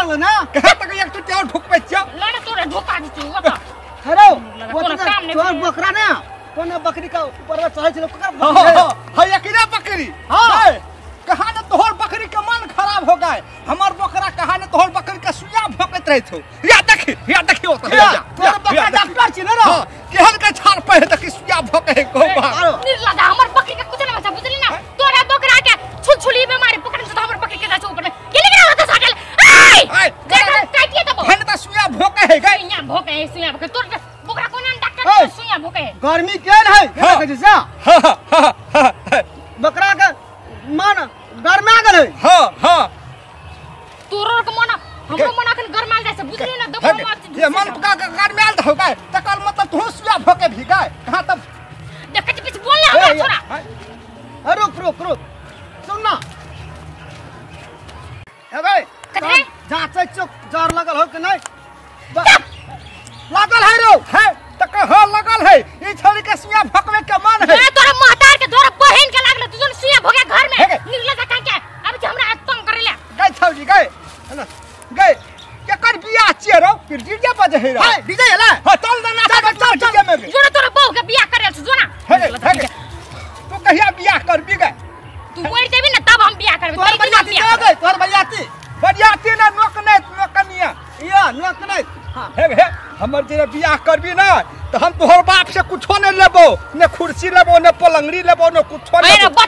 लगल ना कहां तक एक टुटिया और ढुकबै छियौ ना ना तोरा ढुका दै छियौ ओतऽ हेलो तोर बकरा ना कोना बकरी का ऊपर चढ़ै छलो ककर हां एकरे बकरी हां कहा न तोहर बकरी के मन खराब हो गए हमर बकरा कहा न तोहर बकरी के सुइया भोकैत रहत हो या देखी ओत तोर बकरा डॉक्टर छी न रो केहन के छाल पे देखी सुइया भोके है को निर्लजा हमर बकरी के कुछ न बचा बुझली ना तोरा बकरा के छुलछुली बीमारी पकड़न से हमर बकरी के जाय ऊपर में के लेके रहत साटल ए काटिए तब हन त सुइया भोके है गए सुइया भोके है सुइया भोके तोर बकरा कोना डॉक्टर सुइया भोके है गर्मी केहन है के कहै छै बकरा के मन गरमा गेल है हां हां तोरो के मन हमरो मन अखन गरमाल जाय छै बुझली ना देखो मत ये मन का गरमाल हो गए तकर मतलब तू सुइया भोके भी गए कहां तब देख के पीछे बोल ना हमरा छोरा रुक रुक रुक सुन ना हे भाई कथी जांचै चो जर लगल हो कि नहीं लागल है रो है तक हां लगल है ई छोरी के सुइया भोकवे के मन है ए तोरा महतार के तोरा बहन के लागल तू जन सुइया भोगे घर में निर्लजा काहे के अब जे हमरा तंग करेला गए छौरी गए है ना गए केकर बियाह छियै रो फिर डीजे बजे है रो है डीजे एला हां चल ना चल चल डीजे में जो ना तोरा बहू के बियाह करे छ जो ना हे तू कहिया बियाह करबी गए तू मर जेबी ना तब हम बियाह करबे तोहर बरियाती दे गए तोहर बरियाती बरियाती ना नोक नै नोकनिया या नोक नै हां हे हे हमर जे बियाह करबी ना त हम तोहर बाप से कुछो नै लेबो ने कुर्सी लेबो ने पलंगड़ी लेबो ने कुछो अरे लेबो।